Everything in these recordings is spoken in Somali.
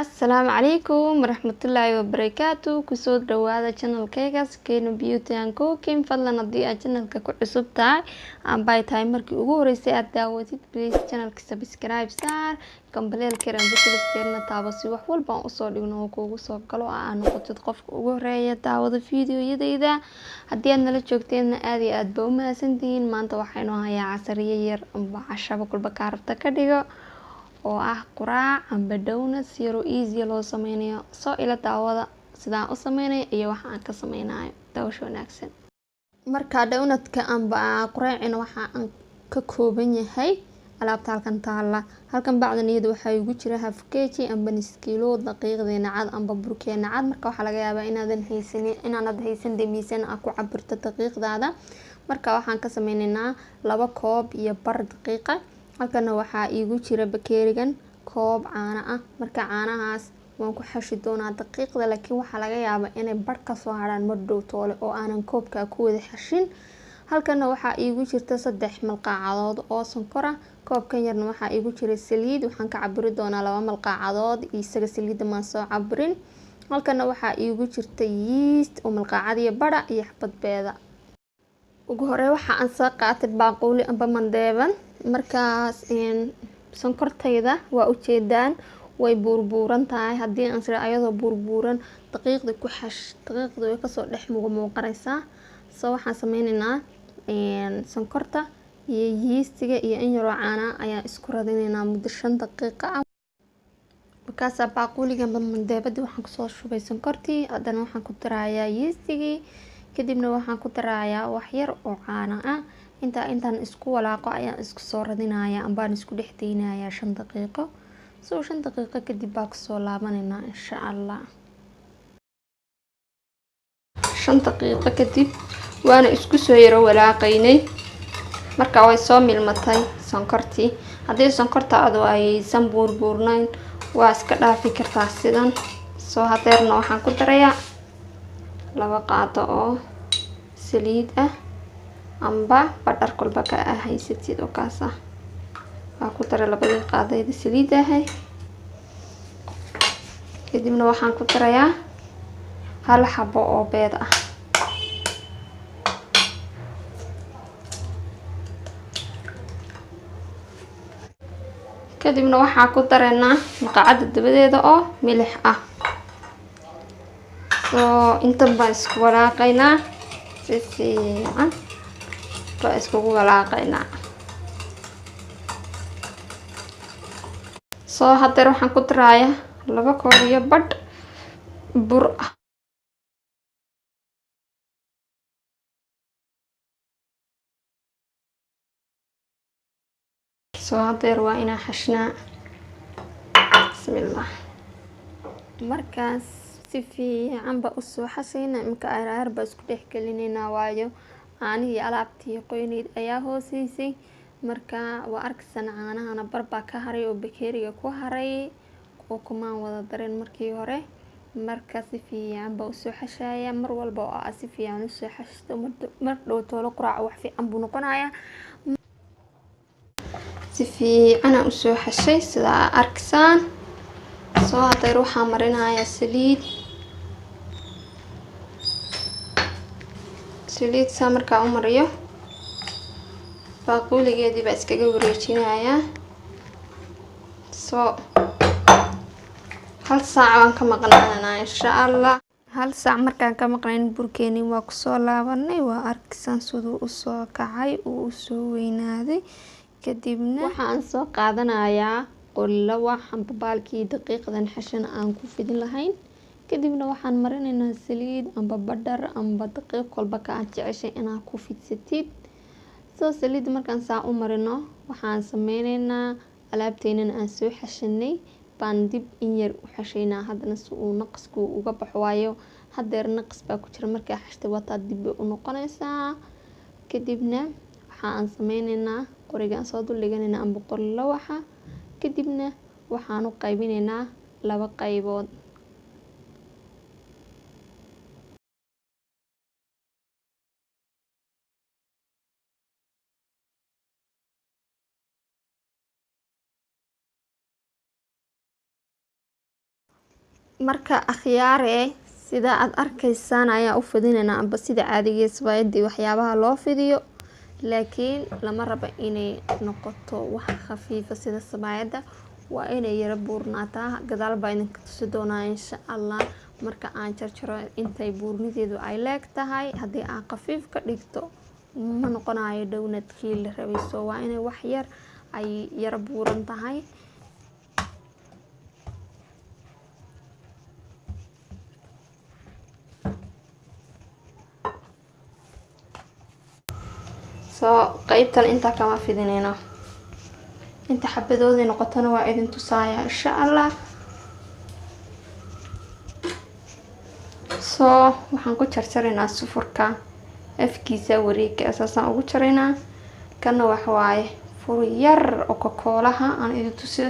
Asalaamu calaykum waraxmatullaahi wabarakaatu. Kusoo dhawaada channelkayga Sakena Beauty and Cooking. Fadlan haddii aad channelka ku cusub tahay amba ay tahay markii ugu horeysay aad daawatid, please channelka subscribe saar, gambaleelka amba taliskeerna taabo si wax walba aan usoo dhigno oo kuugu soo galo, aa noqotid qofka ugu horeeya daawada fiidiyoyadayda. Haddii aad nala joogteenna, aad iyo aad ba u mahadsantihiin. Maanta waxaynu hayaa casariyo yar amba cashaba kulba kaa rabta ka dhigo, oo ah quraac amba donuts yaro easy loo sameynayo. Soo ila daawada sidaan u sameynayo iyo waxa aan ka sameynayo. Daawasho wanaagsan. Marka donutka amba quraacina waxa aan ka kooban yahay alaabta halkan taala. Halkan bacdan iyada waxaa igu jira half kg amba nus kiilo daqiiqdeena cad amba burkeena cad. Marka waxaa laga yaabaa inaadan haysanin, inaanad haysan dee miisaan aad ku cabirto daqiiqdaada. Marka waxaan ka sameyneynaa 2 koob iyo bar daqiiqa. Halkana waxaa iigu jira bakeerigan koob caano ah. Marka caanahaas waan ku xashi doonaa daqiiqda, laakiin waxaa laga yaabaa inay barh kasoo harhaan mar dhow toole oo aanan koobka ku wada xashin. Halkana waxaa iigu jirta 3 malqaacadood oo sonkor ah. Koobkan yarna waxaa iigu jira saliid, waxaan ka cabiri doonaa 2 malqaacadood, isaga saliidda maan soo cabirin. Halkana waxaa iigu jirta yeast oo malqaacad iyo badha iyo xabad beeda. Ugu hore waxa aan soo qaatay baaquli amba mandeeban. Markaas sonkortayda waa ujeedaan way buurbuuran tahay. Haddii aan sira ayadoo buurbuuran daqiiqda ku xash, daqiiqda way kasoo dhex muuqanaysaa. Soo waxaan sameyneynaa sonkorta iyo yeastiga iyo in yaroo caana ayaan isku radineynaa muddo 5 daqiiqo ah. Markaasaa baaquliga amba mandeebadii waxaan kusoo shubay sonkortii, haddana waxaan ku darayaa yeastigii, kadibna waxaan ku darayaa wax yar oo caano ah. Intaa intaan isku walaaqo ayaan isku soo radinayaa ambaan isku dhex daynayaa 5 daqiiqo. Soo 5 daqiiqo kadib baa kusoo laabaneynaa insha Allah. 5 daqiiqo kadib waana isku soo yaro walaaqaynay. Marka way soo milmatay sonkortii. Haddii sonkortaadu aysan buurbuurnayn, waa iska dhaafi kartaa sidan. Soo hadeerna waxaan ku darayaa 2 qaado oo saliid ah amba badhar kolba ka haysatid oo kaas ah. Waa ku daray labadii qaadayda saliid ahay. Kadibna waxaan ku darayaa 1 xabo oo beed ah. Kadibna waxaa ku dareynaa maqaacada dabadeeda oo milix ah. Soo intan baan isku walaaqaynaa, si fiican baan iskugu walaaqaynaa. Soo hadeer waxaan ku darayaa 2 koob iyo badh bur ah. Soo hadeer waa inaa xashnaa. Bismillah. Markaas si fiican ba usoo xashaynaa. Imika ayr baa isku dhex gelinaynaa, waayo caanihii alaabtii qoyneyd ayaa hooseysay. Marka waa arkaysan caanahana bar baa ka haray oo bakeeriga ku haray oo kumaan wada dareen markii hore. Marka si fiican baa usoo xashaya. Mar walba oo aad si fiican usoo xashto, mar dhow toolo quraac wax fiican buu noqonayaa. Si fiican aan usoo xashay sida aad arkaysaan. Soo hadeer waxaan marinayaa saliid. Saliid saa markaa u mariyo, baaquligeedii baa iskaga wareejinayaa. Soo 1 saac waan ka maqnaanaa insha Allah. 1 saac markaan ka maqnayn burkeeni waa kusoo laabanay. Waa arkaysaan siduu usoo kacay, uu usoo weynaaday. Kadibna waxaan soo qaadanayaa qollo wax amba baalkii daqiiqdan xashan aan ku fidin lahayn. Kadibna waxaan marinaynaa saliid amba badhar amba daqiiq walba ka aad jeceshay inaad ku fidsatid. Soo saliid markaan saa u marino, waxaan sameyneynaa alaabteenan aan soo xashanay baan dib in yar u xashaynaa haddana si uu naqasku uga baxo, waayo hadeer naqas baa ku jira. Markaa xashtay wataa dib bay u noqonaysaa. Kadibna waxa aan sameyneynaa qorigaan soo dul dhiganaynaa amba qollo waxa. Kadibna waxaan u qaybineynaa 2 qaybood. Marka akhyaare, sida aad arkaysaan ayaa u fidinaynaa, amba sida caadiga sabaayadii waxyaabaha loo fidiyo, laakiin lama rabo inay noqoto wax khafiifa sida sabaayadda, waa inay yara buurnaataa. Gadaal baa idinka tusi doonaa insha Allah marka aan jarjaro intay buurnideedu ay leeg tahay. Haddii aan khafiif ka dhigto ma noqonayo doughnut-kii la rabay, soo waa inay wax yar ay yara buuran tahay. Soo qeybtan intaa kama fidinayno, inta xabadoodii noqotona waa idin tusaaya insha Allah. Soo waxaan ku jarjaraynaa sufurka afkiisa wareega, asaasaan ugu jaraynaa. Kana waxawaaye fur yar oo kokoolaha aan idin tusiyo,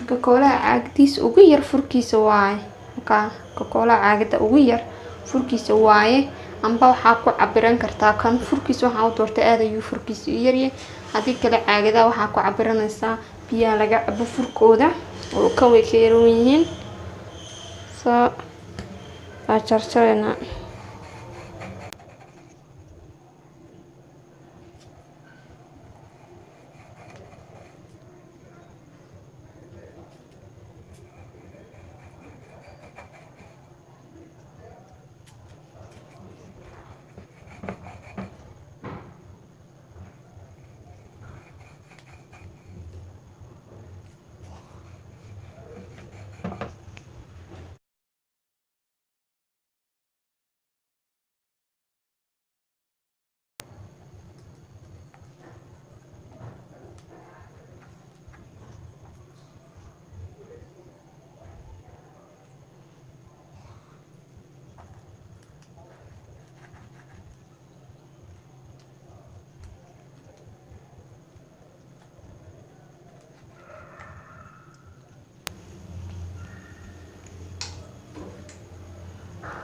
kokoolaha caagadiisa ugu yar furkiisa waaye. Markaa kokoolaha caagada ugu yar furkiisa waaye, amba waxaa ku cabiran kartaa kan furkiisa. Waxaan u doortay aad ayuu furkiisa u yaryahay. Haddii kale caagadaha waxaa ku cabiranaysaa biyaha laga cabo furkooda, oo kan way ka yaran yihiin. Soo waa jarjaraynaa.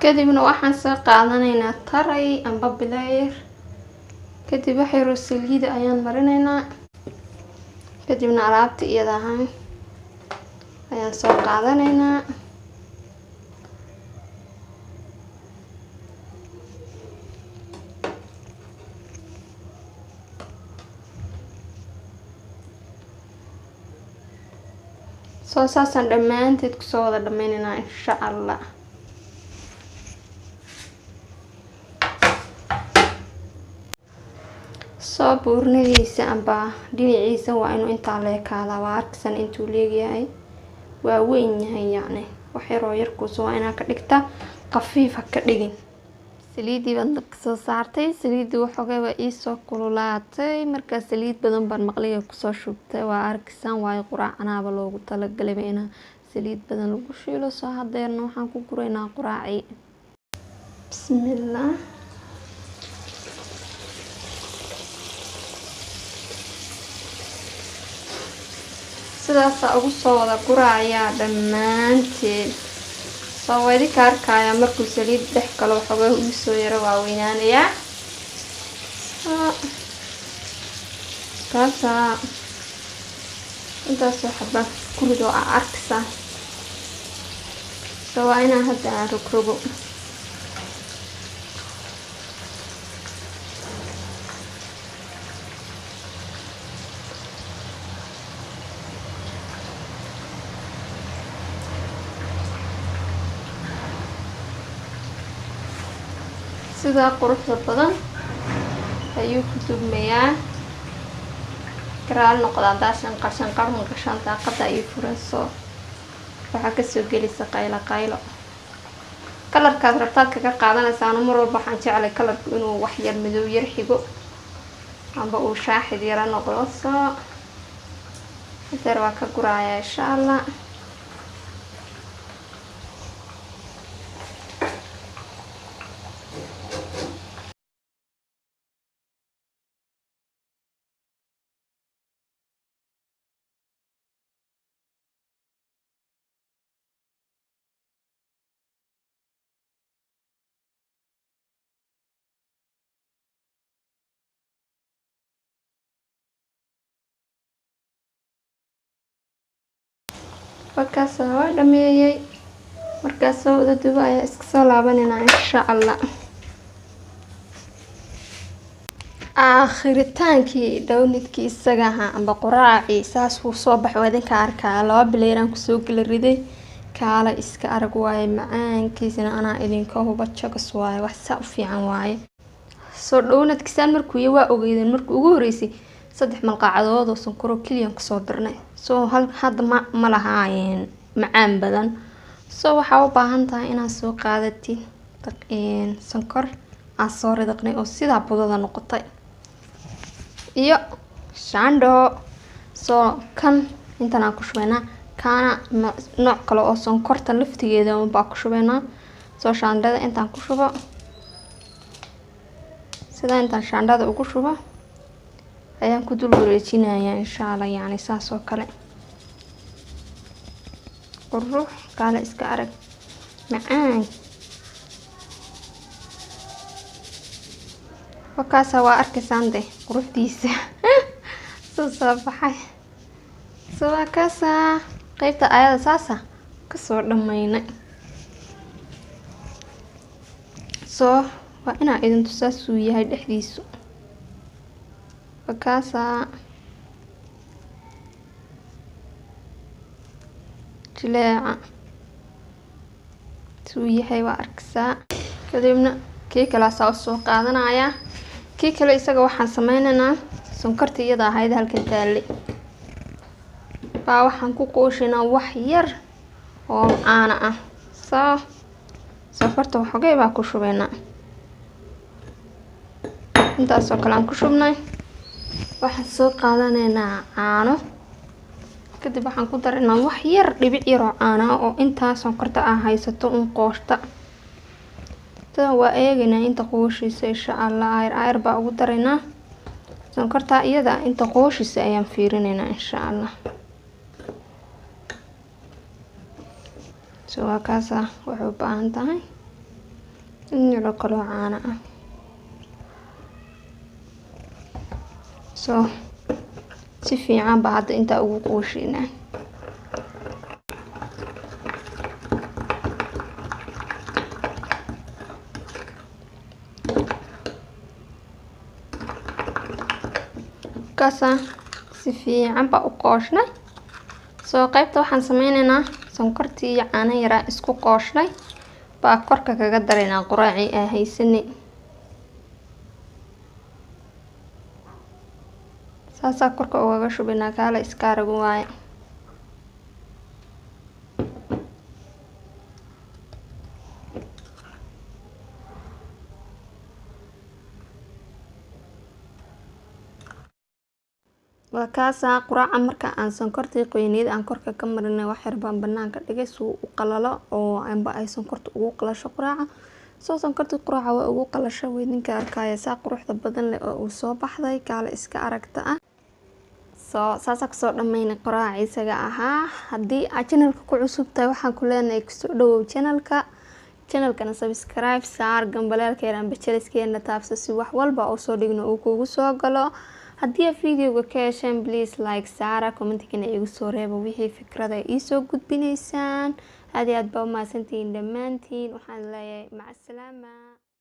Kadibna waxaan soo qaadanaynaa taray amba bilayr, kadib wax yaroo saliida ayaan marinaynaa, kadibna alaabta iyada ahaan ayaan soo qaadanaynaa. Soo saasaan dhammaanteed kusoo wada dhameynaynaa insha Allah. Soo buurnadiisa amba dhinaciisa waa inuu intaa leekaadaa. Waa arkaysan intuu leegyahay, waa weyn yahay, yacni wax yaroo yarkuusa waa inaa ka dhigta, khafiif ha ka dhigin. Saliidii baan dabka soo saartay, saliidii waxoogay waa iisoo kululaatay. Markaa saliid badan baan maqliga kusoo shubtay, waa arkaysaan, waayo quraacanaaba loogu talagalay inaa saliid badan lagu shiilo. Soo hadeerna waxaan ku guraynaa quraacii. Bismillah. Sidaasaa ugu soo wada gurayaa dhammaanteed. Soo waa idinka arkaya markuu saliid dhex galo waxoogaa uu soo yaro waaweynaanayaa. Kaasaa intaasoo xaba kuridoo aa arkaysaa. Soo waa inaan hadda aan rogrogo. Sidaa quruxda badan ayuu ku dubmayaa. Karaal noqda haddaa shanqar shanqar maqashaan, daaqada ay furanso, waxaa kasoo gelisa qaylo qaylo. Kalarkaad rabtaad kaga qaadanaysaana. Mar walba waxaan jeclay kalarku inuu wax yar madow yar xigo amba uu shaaxid yaro noqdo. Soo hadeer waa ka gurayaa insha Allah. Markaas waa dhameeyey. Markaas soo wada dubo ayaa iska soo laabanayna insha Allah. Aakhritaankii donutkii isaga ahaa amba quraacii saas wuu soo baxay, waa idinka arkaya. 2 bileeraan kusoo kala riday, kaala iska arag waaye, macaankiisana anaa idinka huba, jagas waaye, wax saa u fiican waaye. Soo donutkisaan markuu yahay waa ogeydeen markii ugu horeysay 3 malqacadood oo sonkor oo keliya kusoo darnay. Soo hal hadda ma lahaayeen macaan badan. Soo waxaa u baahan tahay inaad soo qaadatid sonkor aan soo ridaqnay oo sidaa budada noqotay iyo shaandho. Soo kan intan aan ku shubaynaa, kaana nooc kale oo sonkorta laftigeeda un baa ku shubaynaa. Soo shaandhada intaan ku shubo, sidaa intaan shaandhada ugu shubo ayaan ku dul wareejinayaa insha Allah, yacni saas oo kale. Qurux kaale iska arag macaan. Wakaasa waa arkaysaan de quruxdiisa soo soo baxay. Soo waa kaasa qaybta ayada saasa kasoo dhammaynay. Soo waa inaa idin tusaa suu yahay dhexdiisu. Wakaasa jileeca suu yahay waa arkaysaa. Kadibna kii kale asaa usoo qaadanaya. Kii kale isaga waxaan sameynaynaa sonkorta iyada ahayd halkan taallay baa waxaan ku qooshaynaa wax yar oo caano ah. Soo sonkorta waxoogay baa ku shubaynaa, intaasoo kale aan ku shubnay. Waxaan soo qaadanaynaa caano, kadib waxaan ku daraynaa wax yar dhibic yar oo caano ah oo intaa sonkorta ah haysato un qooshta. Tan waa eegaynaa inta qooshaysa insha Allah, ayr ayr baa ugu daraynaa sonkorta iyada inta qooshaysa ayaan fiirinaynaa insha Allah. Soo waa kaasa waxay u baahan tahay in yar oo kale oo caano ah. Soo si fiican baa hadda intaa ugu qooshaynaa. Kaasa si fiican baa u qooshnay. Soo qaybta waxaan sameynaynaa sonkortii iyo caano yaraa isku qooshnay baa korka kaga daraynaa quraacii aan haysanay. Saasaa korka ugaga shubaynaa, kaala iska arag waaye. Waa kaasaa quraaca marka aan sonkortii qoyneyd aan korka ka marinay, wax yar baan banaanka dhigay si uu u qalalo oo amba ay sonkorta ugu qalasho quraaca. Soo sonkortii quraaca waa ugu qalasho, weydinka arkaya saa quruxda badan leh oo uu soo baxday, kaala iska aragta ah. Soo saasa kusoo dhammaynay quraaca isaga ahaa. Haddii aad channelka ku cusub tahay waxaan ku leenahay kusoo dhawow channelka. Channelkana subscribe saar, gambaleelka yar amba jaliskeena taabso si wax walba oo soo dhigno uu kugu soo galo. Haddii aad videoga ka hesheen please like saara, commentkana igu soo reeba wixii fikrada ii soo gudbinaysaan. Aad iyo aad baa u mahadsantihiin dhammaantiin. Waxaan leeyahay maca salaama.